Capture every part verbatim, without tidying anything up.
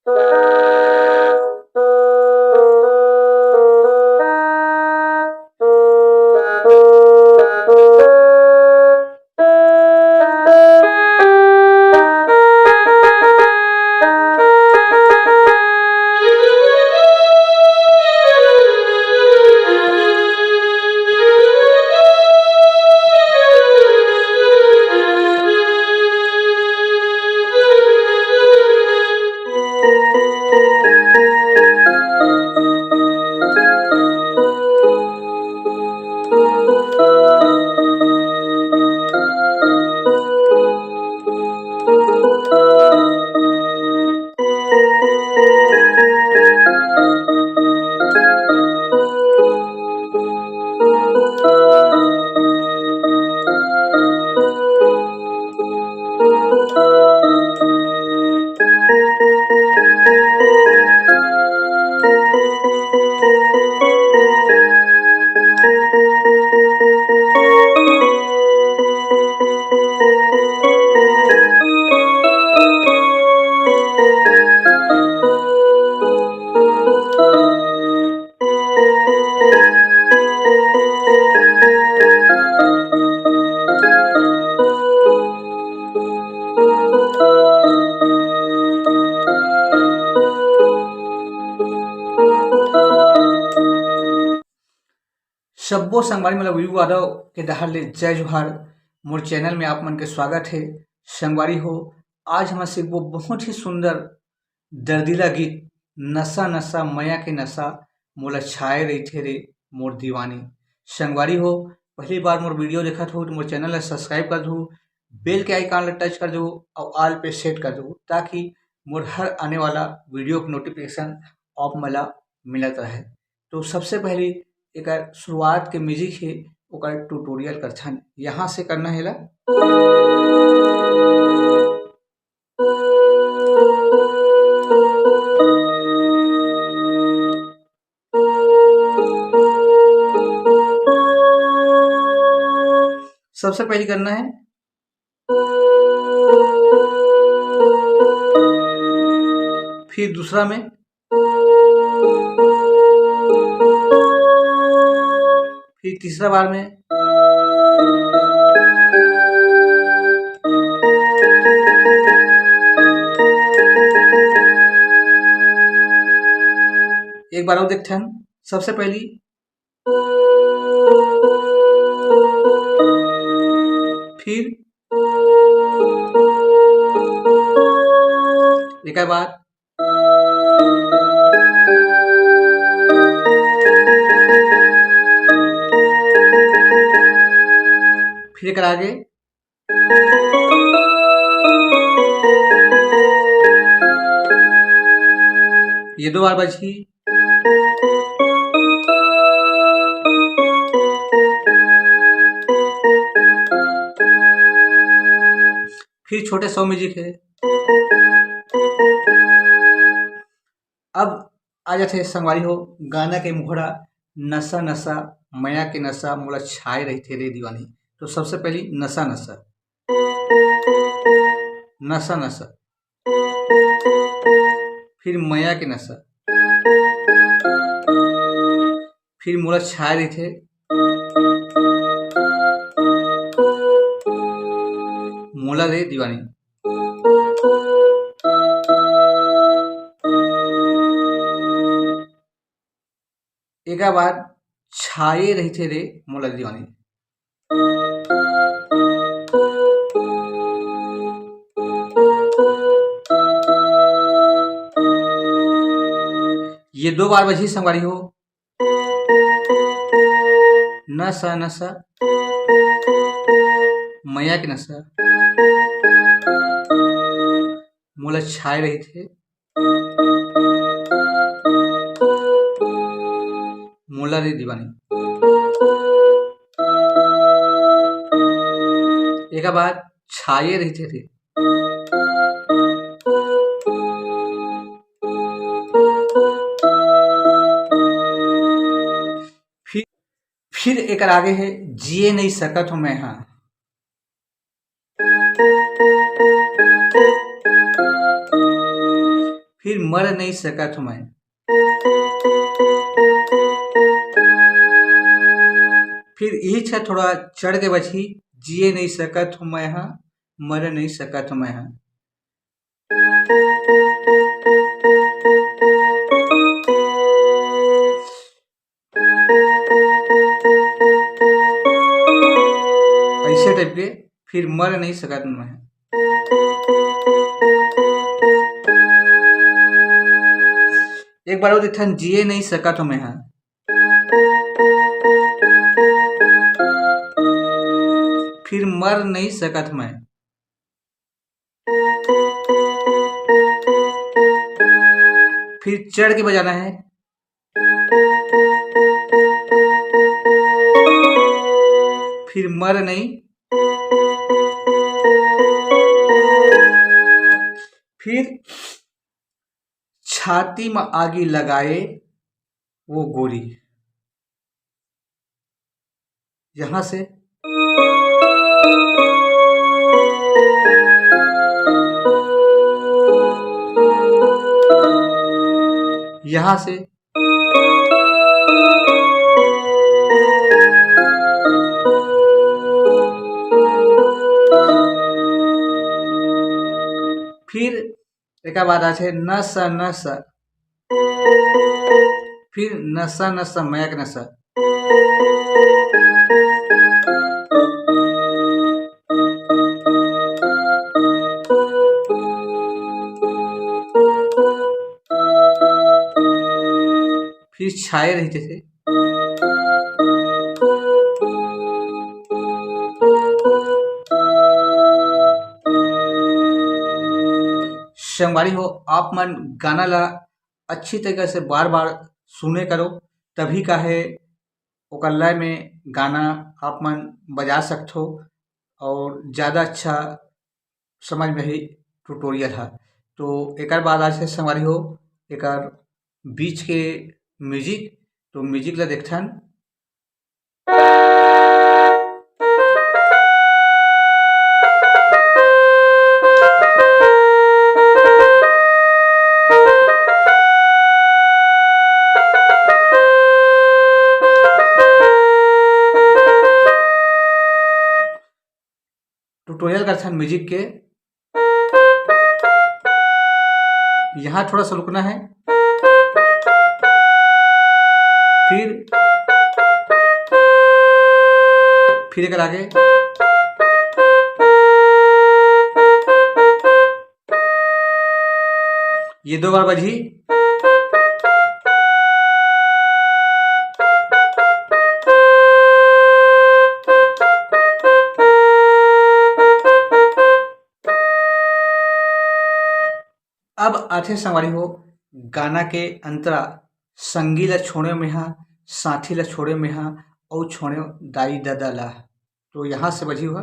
सब्बो संगवारी मन ल वीरू यादव के डहार ले जय जोहार। मोर चैनल में आप मन के स्वागत हे। संगवारी हो, आज हम सीखबो बहुत ही सुंदर दर्दीला गीत, नशा नशा मया के नशा, मोला छाए रहिथे रे मोर दीवानी। संगवारी हो, पहली बार मोर वीडियो देखत हो तो मोर चैनल ला सब्सक्राइब कर दू, बेल के आइकन ला टच कर दू और ऑल पे सेट कर दू, ताकि मोर हर आने वाला वीडियो के नोटिफिकेशन आप मन ला मिलत रहे। तो सबसे पहले एकर शुरुआत के म्यूजिक हे, ओकर ट्यूटोरियल करथन। यहाँ से करना हे ला। सबसे पहले करना है, फिर दूसरा में, फिर तीसरा बार में, एक बार और देखते हैं। सबसे पहली, फिर एक बार, फिर एक आगे, ये दो बार बजही। फिर छोटे सौ म्यूजिक है। अब आ जाथे संगवारी हो गाना के मुखड़ा, नशा नशा मया के नशा, मोला छाए रहिथे रे दीवानी। तो सबसे पहली नशा नशा, नशा नशा, फिर मया के नशा, फिर मोला छाए रहिथे, मोला रे दीवानी। एकर बाद छाए रहिथे रे मोला दीवानी। ये दो बार बजही संगवारी हो। नशा नशा मया के नशा, मोला छाए रहिथे, मोला रे दीवानी। एकर बाद छाए रहिथे रे। फिर, फिर एकर आगे है, जिए नहीं सकत हूँ मैं, हाँ। फिर मर नहीं सकत हूँ मैं। फिर यही छा थोड़ा चढ़ के बजही, जिए नहीं सकत हूँ मैं हा, मर नहीं सकत हूँ मैं हा। ऐसे टाइप के, फिर मर नहीं सकत मैं। एक बार और देखथन, जिए नहीं सकत हो मैं हा, फिर मर नहीं सकत मैं। फिर चढ़ के बजाना है, फिर मर नहीं, फिर छाती में आगी लगाए वो गोरी। यहाँ से, यहाँ से, फिर एकर बाद आथे नस नस, फिर नस नस मयक नस। फिर छाए रहिथे। संगवारी हो, आप मन गाना ला अच्छी तरीका से बार बार सुने करो, तभी का है ओकर लय में गाना आप मन बजा सकथो और ज़्यादा अच्छा समझ में ही ट्यूटोरियल है। तो एकर बाद आथे संगवारी हो एकर बीच के म्यूजिक। तो म्यूजिक ला देखथन। ट्यूटोरियल करथन म्यूजिक के। यहाँ थोड़ा सा रुकना है, फिर, फिर एकर आगे। ये दो बार बजही। अब आथे संगवारी हो गाना के अंतरा, संगी ला छोड़े में हा, साथी ला छोड़े में हा, अउ छोड़े दाई ददा ला। तो यहाँ से बजी हुआ।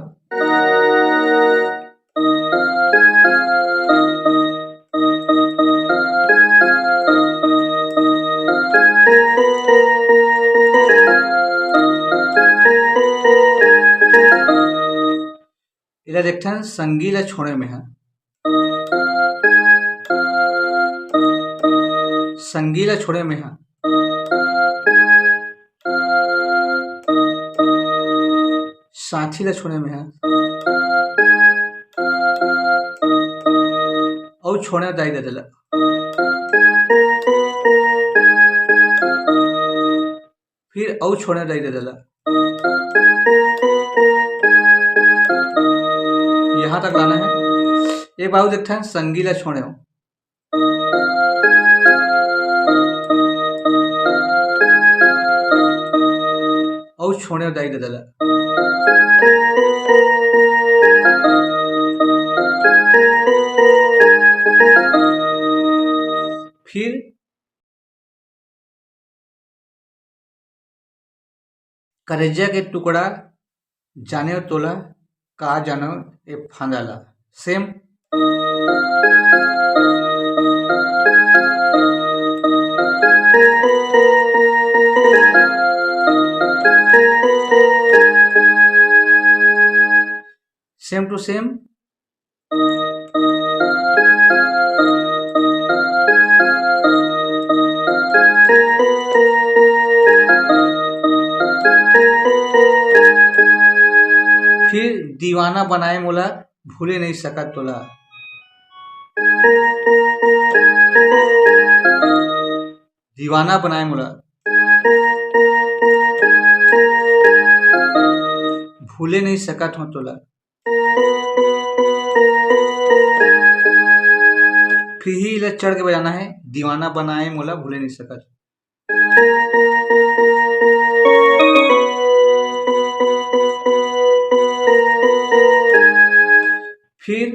एला देखथन, संगी ला छोड़े में हा, संगी ला छोड़े में हा, साथी ला छोड़े में हा, अउ छोड़े दाई ददा ला। फिर अउ छोड़े दाई ददा ला। यहाँ तक लाना है। एक बार अउ देखथन, संगी ला छोड़े हो, अउ छोड़े दाई ददा ला। फिर करेजा के टुकड़ा, जाने तोला का जानो ए फांदा ला। सेम। Same to same। दीवाना बनाए मोला, भूले नहीं सकत तोला। दीवाना बनाए मोला, भूले नहीं सकत हो तोला। फिर ही ला चढ़ के बजाना है, दीवाना बनाए मोला भूले नहीं सकत। फिर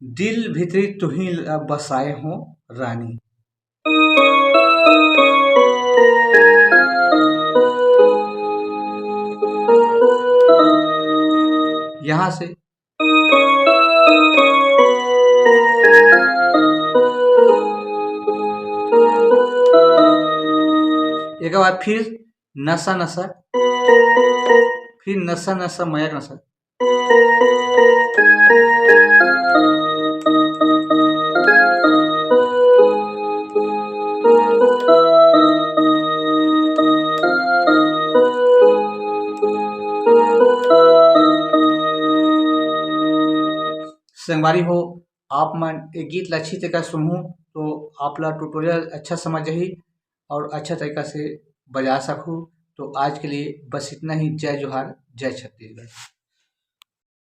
दिल भीतरी तुही ला बसाए हो रानी। यहाँ से एक बार फिर नसा नसा, फिर नसा नसा मया के नसा। संगवारी हो, आप मन ये गीत ला अच्छी तरीका सुनहू तो आप ला ट्यूटोरियल अच्छा समझ जाही और अच्छा तरीका से बजा सकहू। तो आज के लिए बस इतना ही। जय जोहार, जय छत्तीसगढ़।